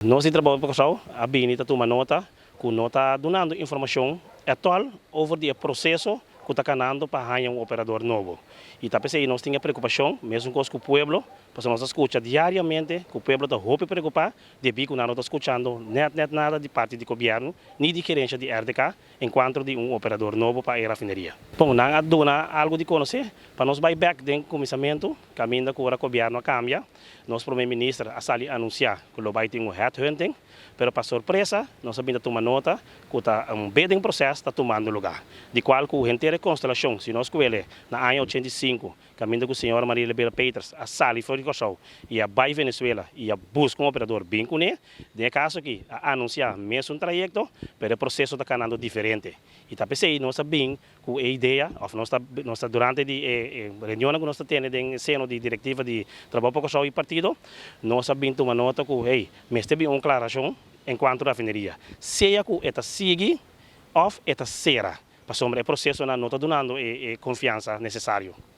Nos di Trabou pa Kòrsou a bini ta tuma nota ku no ta dunando informashon aktual over di e proseso ku ta kanando pa haña un operador nobo. I ta p'esei nos tin e preokupashon, mesun kos ku pueblo, pasobra nos ta skucha diariamente ku pueblo ta hopi preokupá debí ku nan no ta skuchando nèt nèt nada di parti di gobièrnu ni di gerensia di RDK enkuanto di un operador nobo pa e rafineria. Bon, nan a duna algu di konosé pa nos bai bèk den kuminsamentu kaminda ku ora gobièrnu a kambia. Nos Prome Minister a sali anunsiá ku lo bai tin un headhunting, pero pa sorpresa nos a bin ta tuma nota ku ta un bidding process ta tumando lugá, di kual ku henter e konstelashon, si nos kuele na aña 85, kaminda ku señora Maria Libera Peters a sali for di Kòrsou i a bai Venezuela i a buska un operador bin kuné, den e kaso aki a anunsiá mesun trayekto, pero e proseso ta kanando diferente. I ta p'esei nos a bin ku e idea, òf nos ta nos ta durante di e reunionnan ku nos ta tene den seno di direktiva di Trabou pa Kòrsou i partido, nos a bin tuma nota ku hey, mester bin un klarashon enkuanto rafineria, sea ku e ta sigui òf e ta sera, pasobra e prosesonan no ta dunando e konfiansa nesesario.